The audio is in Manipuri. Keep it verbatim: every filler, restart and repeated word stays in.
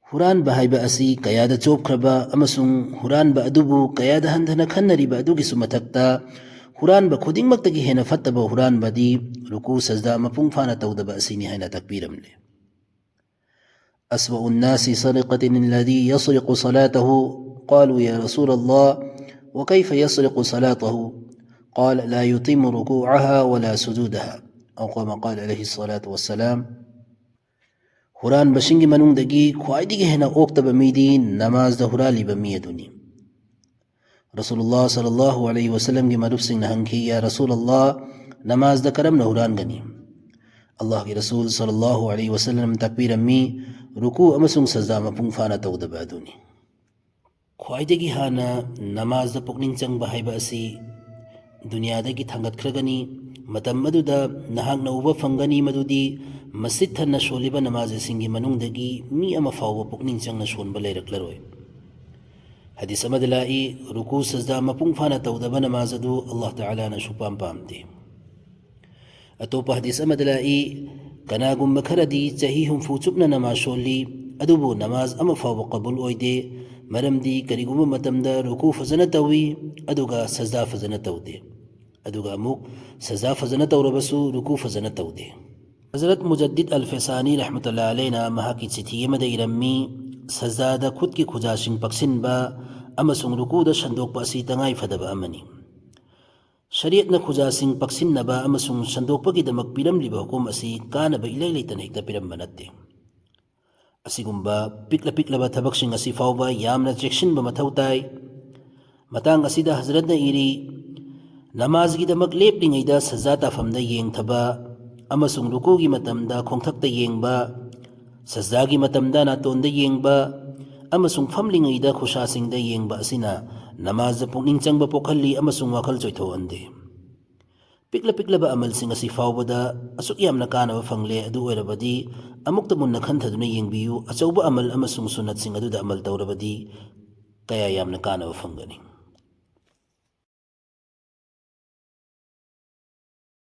ꯍꯨꯔꯥꯟꯕ ꯍꯥꯏꯕ ꯑꯁꯤ ꯀꯌꯥꯗ ꯆꯣꯞꯈ꯭ꯔꯕ ꯑꯃꯁꯨꯡ ꯍꯨꯔꯥꯟꯕ ꯑꯗꯨꯕꯨ ꯀꯌꯥꯗ ꯍꯟꯊꯅ ꯈꯟꯅꯔꯤꯕ ꯑꯗꯨꯒꯤꯁꯨ ꯃꯊꯛꯇ, ꯍꯨꯔꯥꯟꯕ ꯈꯨꯗꯤꯡꯃꯛꯇꯒꯤ ꯍꯦꯟꯅ ꯐꯠꯇꯕ ꯍꯨꯔꯥꯟꯕꯗꯤ ꯔꯨꯀꯨ ꯁꯖꯗꯥ ꯃꯄꯨꯡ ꯐꯥꯅ ꯇꯧꯗꯕ ꯑꯁꯤꯅꯤ ꯍꯥꯏꯅ ꯇꯥꯛꯄꯤꯔꯝꯂꯦ꯫ أسوأ الناس سرقة الذي يسرق صلاته. قالوا: يا رسول الله، وكيف يسرق صلاته؟ قال: لا يتم ركوعها ولا سجودها. أو كما قال عليه الصلاة والسلام. ꯍꯨꯔꯥꯟꯕꯁꯤꯡꯒꯤ ꯃꯅꯨꯡꯗꯒꯤ ꯈ꯭ꯋꯥꯏꯗꯒꯤ ꯍꯦꯟꯅ ꯑꯣꯛꯇꯕ ꯃꯤꯗꯤ ꯅꯃꯥꯖꯗ ꯍꯨꯔꯥꯜꯂꯤꯕ ꯃꯤ ꯑꯗꯨꯅꯤ꯫ ꯔꯁꯨꯂꯨꯜꯂꯥꯍ ꯁꯜꯂꯜꯂꯥꯍꯨ ꯑꯂꯩꯍꯤ ꯋꯁꯜꯂꯝꯒꯤ ꯃꯔꯨꯞꯁꯤꯡꯅ ꯍꯪꯈꯤ, "ꯌꯥ ꯔꯁꯨꯂꯜꯂꯥꯍ, ꯅꯃꯥꯖꯗ ꯀꯔꯝꯅ ꯍꯨꯔꯥꯟꯒꯅꯤ?" ꯑꯜꯂꯥꯍꯒꯤ ꯔꯁꯨꯜ ꯁꯜꯂꯜꯂꯥꯍꯨ ꯑꯂꯩꯍꯤ ꯋꯁꯜꯂꯝ ꯇꯥꯛꯄꯤꯔꯝꯃꯤ, ꯔꯨꯀꯨ ꯑꯃꯁꯨꯡ ꯁꯖꯗꯥ ꯃꯄꯨꯡ ꯐꯥꯅ ꯇꯧꯗꯕ ꯑꯗꯨꯅꯤ꯫ ꯈ꯭ꯋꯥꯏꯗꯒꯤ ꯍꯥꯟꯅ ꯅꯃꯥꯖꯗ ꯄꯨꯛꯅꯤꯡ ꯆꯪꯕ ꯍꯥꯏꯕ ꯑꯁꯤ ꯗꯨꯅꯤꯌꯥꯗꯒꯤ ꯊꯥꯡꯒꯠꯈ꯭ꯔꯒꯅꯤ꯫ ꯃꯇꯝ ꯑꯗꯨꯗ ꯅꯍꯥꯛꯅ ꯎꯕ ꯐꯪꯒꯅꯤ ꯃꯗꯨꯗꯤ ꯃꯁꯖꯤꯗ ꯊꯟꯅ ꯁꯣꯜꯂꯤꯕ ꯅꯃꯥꯖꯁꯤꯡꯒꯤ ꯃꯅꯨꯡꯗꯒꯤ ꯃꯤ ꯑꯃ ꯐꯥꯎꯕ ꯄꯨꯛꯅꯤꯡ ꯆꯪꯅ ꯁꯣꯟꯕ ꯂꯩꯔꯛꯂꯔꯣꯏ꯫ ꯍꯗꯤꯁ ꯑꯃꯗ ꯂꯥꯛꯏ, ꯔꯨꯀꯨ ꯁꯖꯗꯥ ꯃꯄꯨꯡ ꯐꯥꯅ ꯇꯧꯗꯕ ꯅꯃꯥꯖ ꯑꯗꯨ ꯑꯜꯂꯥꯍ ꯇꯥꯂꯥꯅ ꯁꯨꯄꯥꯝ ꯄꯥꯝꯗꯦ꯫ ꯑꯇꯣꯞꯄ ꯍꯗꯤꯁ ꯑꯃꯗ ꯂꯥꯛꯏ, ꯀꯅꯥꯒꯨꯝꯕ ꯈꯔꯗꯤ ꯆꯍꯤ ꯍꯨꯝꯐꯨ ꯆꯨꯞꯅ ꯅꯃꯥꯖ ꯁꯣꯜꯂꯤ, ꯑꯗꯨꯕꯨ ꯅꯃꯥꯖ ꯑꯃ ꯐꯥꯎꯕ ꯀꯕꯨꯜ ꯑꯣꯏꯗꯦ, ꯃꯔꯝꯗꯤ ꯀꯔꯤꯒꯨꯝꯕ ꯃꯇꯝꯗ ꯔꯨꯀꯨ ꯐꯖꯅ ꯇꯧꯏ, ꯑꯗꯨꯒ ꯁꯖꯗꯥ ꯐꯖꯅ ꯇꯧꯗꯦ, ꯑꯗꯨꯒ ꯑꯃꯨꯛ ꯁꯖꯗꯥ ꯐꯖꯅ ꯇꯧꯔꯕꯁꯨ ꯔꯨꯀꯨ ꯐꯖꯅ ꯇꯧꯗꯦ꯫ ꯍꯖꯔꯠ ꯃꯨꯖꯗꯤꯗ ꯑꯜ ꯐꯦꯁꯥꯅꯤ ꯔꯍꯃꯇꯨꯜꯂꯥꯍ ꯑꯂꯩꯅ ꯃꯍꯥꯛꯀꯤ ꯆꯤꯊꯤ ꯑꯃꯗ ꯏꯔꯝꯃꯤ, "ꯁꯖꯗꯥꯗ ꯈꯨꯠꯀꯤ ꯈꯨꯖꯥꯁꯤꯡ ꯄꯛꯁꯤꯟꯕ ꯑꯃꯁꯨꯡ ꯔꯨꯀꯨꯗ ꯁꯟꯗꯣꯛꯄ ꯑꯁꯤ ꯇꯉꯥꯏ ꯐꯗꯕ ꯑꯃꯅꯤ꯫ ꯁꯔꯤꯌꯠꯅ ꯈꯨꯖꯥꯁꯤꯡ ꯄꯛꯁꯤꯟꯅꯕ ꯑꯃꯁꯨꯡ ꯁꯟꯗꯣꯛꯄꯒꯤꯗꯃꯛ ꯄꯤꯔꯝꯂꯤꯕ ꯍꯨꯀꯨꯝ ꯑꯁꯤ ꯀꯥꯟꯅꯕ ꯏꯂꯩ ꯂꯩꯇꯅ ꯍꯦꯛꯇ ꯄꯤꯔꯝꯕ ꯅꯠꯇꯦ꯫ ꯑꯁꯤꯒꯨꯝꯕ ꯄꯤꯛꯂ ꯄꯤꯛꯂꯕ ꯊꯕꯛꯁꯤꯡ ꯑꯁꯤ ꯐꯥꯎꯕ ꯌꯥꯝꯅ ꯆꯦꯛꯁꯤꯟꯕ ꯃꯊꯧ ꯇꯥꯏ"꯫ ꯃꯇꯥꯡ ꯑꯁꯤꯗ ꯍꯖꯔꯠꯅ ꯏꯔꯤ, "ꯅꯃꯥꯖꯒꯤꯗꯃꯛ ꯂꯦꯞꯂꯤꯉꯩꯗ ꯁꯖꯗꯥ ꯇꯥꯐꯝꯗ ꯌꯦꯡꯊꯕ ꯑꯃꯁꯨꯡ ꯔꯨꯀꯨꯒꯤ ꯃꯇꯝꯗ ꯈꯣꯡꯊꯛꯇ ꯌꯦꯡꯕ, ꯁꯖꯗꯥꯒꯤ ꯃꯇꯝꯗ ꯅꯥꯇꯣꯟꯗ ꯌꯦꯡꯕ ꯑꯃꯁꯨꯡ ꯐꯝꯂꯤꯉꯩꯗ ꯈꯨꯁꯥꯁꯤꯡꯗ ꯌꯦꯡꯕ ꯑꯁꯤꯅ ꯅꯃꯥꯖꯗ ꯄꯨꯛꯅꯤꯡ ꯆꯪꯕ ꯄꯣꯛꯍꯜꯂꯤ ꯑꯃꯁꯨꯡ ꯋꯥꯈꯜ ꯆꯣꯏꯊꯣꯛꯍꯟꯗꯦ꯫ ꯄꯤꯛꯂ ꯄꯤꯛꯂꯕ ꯑꯃꯜꯁꯤꯡ ꯑꯁꯤ ꯐꯥꯎꯕꯗ ꯑꯁꯨꯛ ꯌꯥꯝꯅ ꯀꯥꯟꯅꯕ ꯐꯪꯂꯦ, ꯑꯗꯨ ꯑꯣꯏꯔꯕꯗꯤ ꯑꯃꯨꯛꯇ ꯃꯨꯟꯅ ꯈꯟꯊꯗꯨꯅ ꯌꯦꯡꯕꯤꯌꯨ, ꯑꯆꯧꯕ ꯑꯃꯜ ꯑꯃꯁꯨꯡ ꯁꯨꯟꯅꯠꯁꯤꯡ ꯑꯗꯨꯗ ꯑꯃꯜ ꯇꯧꯔꯕꯗꯤ ꯀꯌꯥ ꯌꯥꯝꯅ ꯀꯥꯟꯅꯕ ꯐꯪꯒꯅꯤ"꯫